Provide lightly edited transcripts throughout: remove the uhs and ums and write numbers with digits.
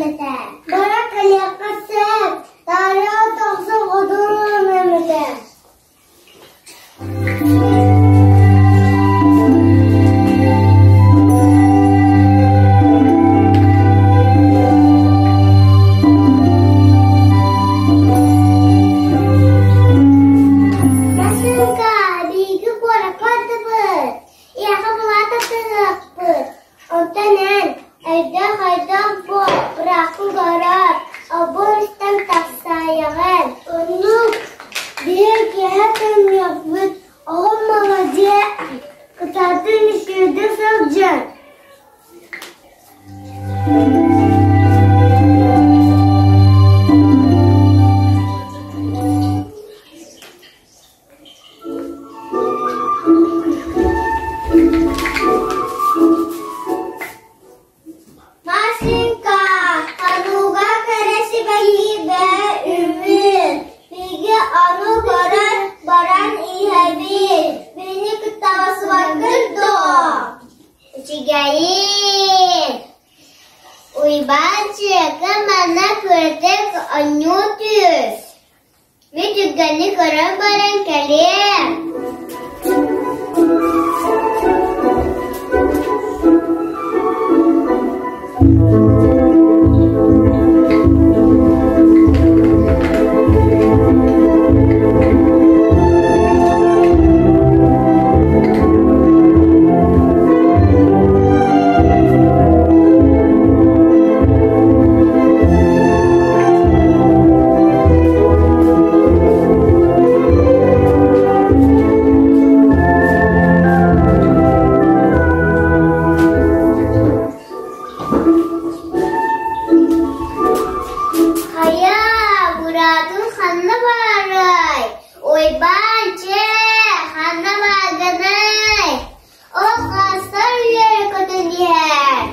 этэ. Бара кэлиэххэ сөп, таарыйа тахсан хотуруом этэ. Масыҥка, биһиги куоракка бардыбыт, эйиэхэ былаат атыылаһыахпыт. Онтон эн, өйдөөх-өйдөөх буол, бырааккын көрөөр, олбуор истэн тахсаайаҕын. Оннук, биһиги киэһэ төннүөхпүт, оҕом маладьыас, кытаатын үчүгэйдик сылдьар. Машенька, хонууга кэрэ сибэһиибэ үмүн, биһиги ону көрөн баран иһэбит, биһини кытта басыбаккын дуо? Үчүгэйин! Уйбаанчыка манна кыратык оонньуу түс. Мин түргэнник көрөн баран кэлиэм. Хайа, бураатын ханна баарай? Уйбаан, чэ, ханна бааргыный? Ол хаастар үөрэ көтөн иһэр.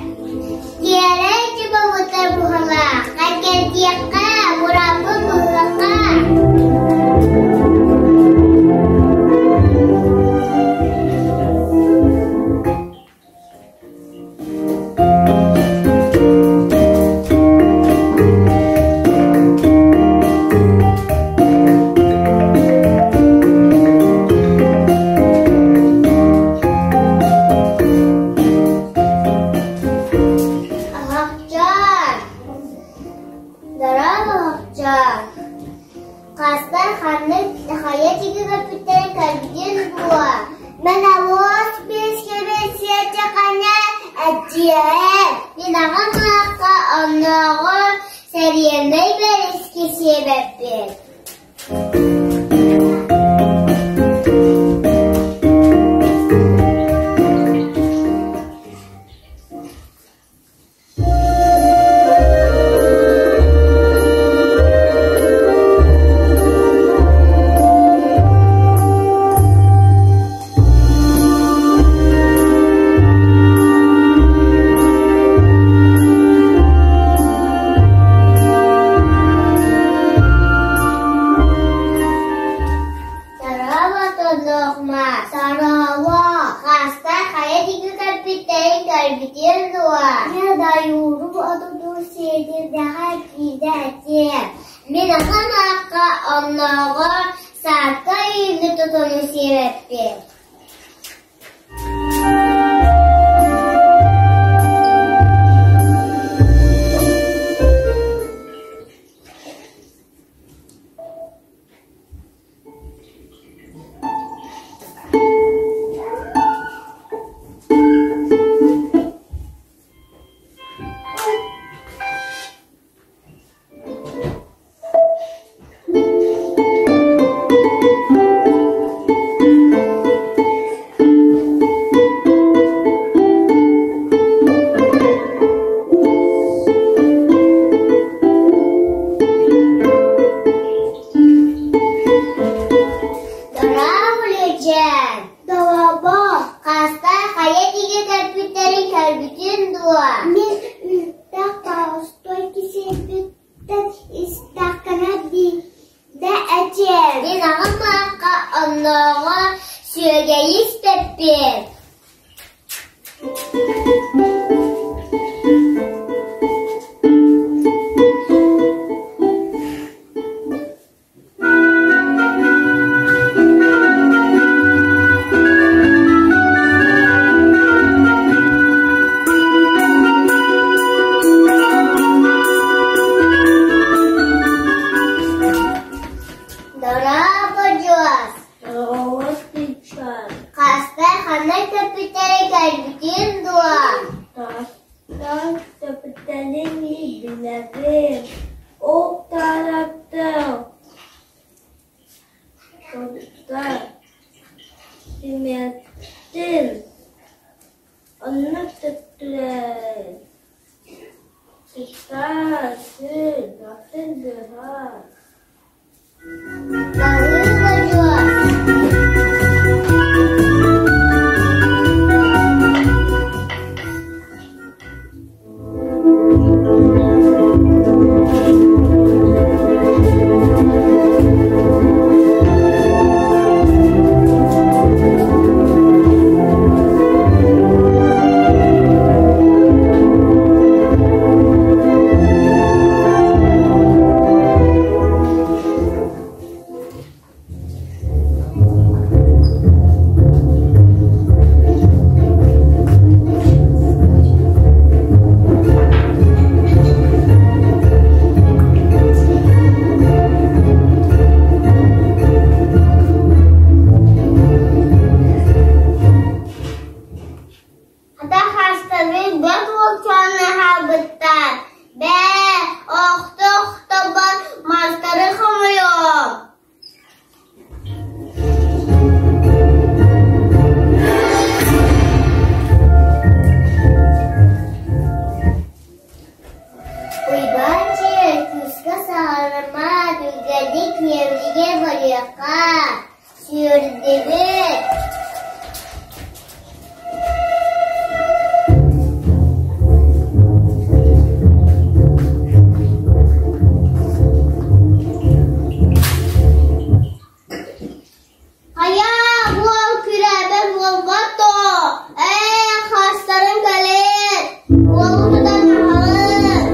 Тиэрэй чубабыта быһалаах, кэрдиэххэ, бурааппын быһыахха. Аһахчаан, дорообо аһахчаан, Хастар ханнык хайа диэки көппүттэрин көрбүтүн буо. Мен алуос биэскэбин сиэтэххинэ эдьиэм, мин аҕам аахха оннооҕор сэриэнэй бэриски сиэбэппин. Дорообо, Дорообо, хаста хайа диэки кэлбиттэрин көрбүтүн дуо? Дьэ, дойууру отутуу сиэтирдэҕэ киирдэ этиэм. Мин ахан аакка оннооҕор саакка үүнү тутуну сиэбэппин. Кистэлиҥи билэбин, ол таһаараттан Сорудах түмэттин оннук төттүлэр сыстар сүр батын быһа Хата хаастарбын бэрт уолчааны хаалбыттар. Бээ, охто-охтобор мастары хомуйуом. Уйбаанчык, күүскэ саҥарыма, түргэнник үөмньүгэ барыахха, сүөрдүбүт. Хайа, буол күрээбэт буолбат дуо? Ээ, хаастарын кэлин, уолу тутан аҕалын.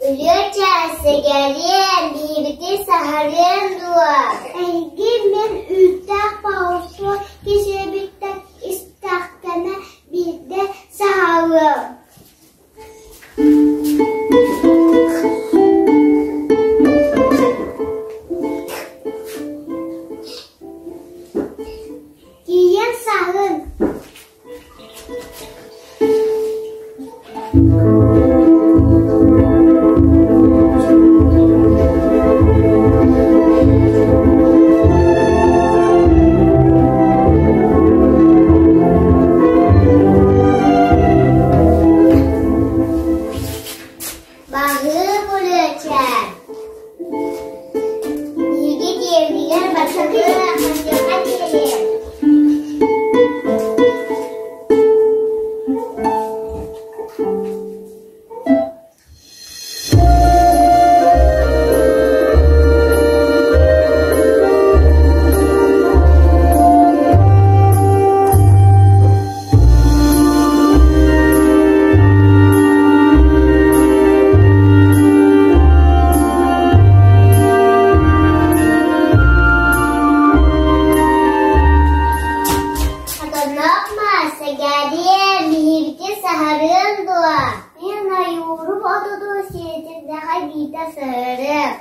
Өлүөчэ, сэгэриэм, биһибити саһарыам дуо? Эһиги мин үүттээх баҕарсуо кисиэбиттэн истэхтэнэ биирдэ саһарыам. Тиийэн саһын. Баһыы Бүлүүчэ Биһиги дьиэбитигэр бастакы хантыаха диэри Хотонноох мас, сэгээриэм, биһигити саһарыам дуо? Мин ойуурум отутун сиэтирдэҕэ биитэ саһарыам.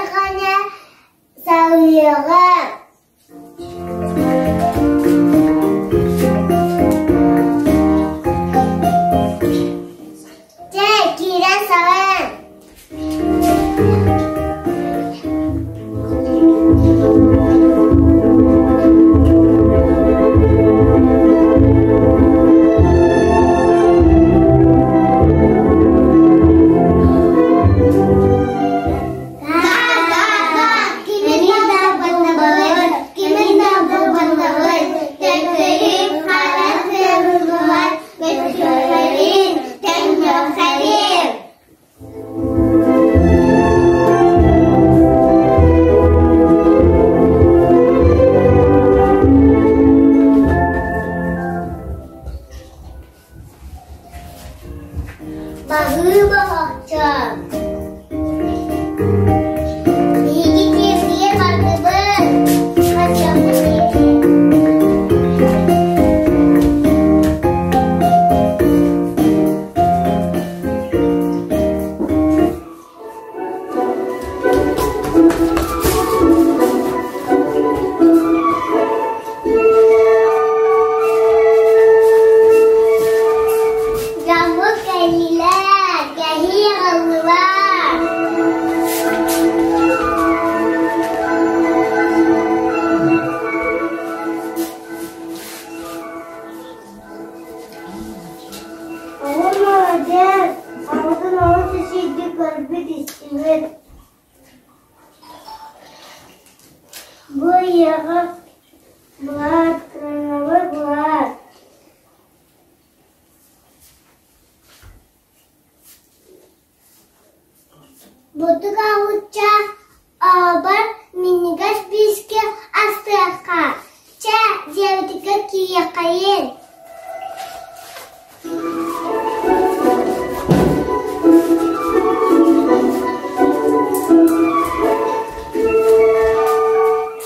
Кэллэҕинэ салыаҕа. Чэ, киирэн саҕын. Баһыыба охчоон. Биһиги дьиэбитигэр бардыбыт. Дьоммут кэллилэр, кэһии аҕаллылар. Оҕо молодец, аҕатын олус үчүгэйдик көрбүт-истибит. Бу ийэҕэ былаат, кыраҥабар былаат. Бурдук аһылычча оҕобор минньигэс биискэ астыахха, чэ, дьиэбитигэр киириэххэйин.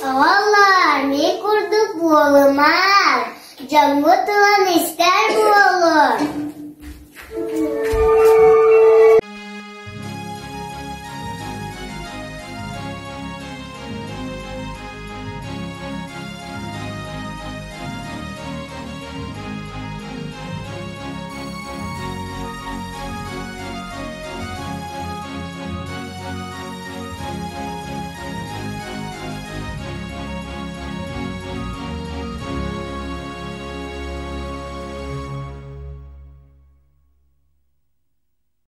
Оҕолоор, мин курдук буолумаҥ, дьоҥҥут тылын истиҥ.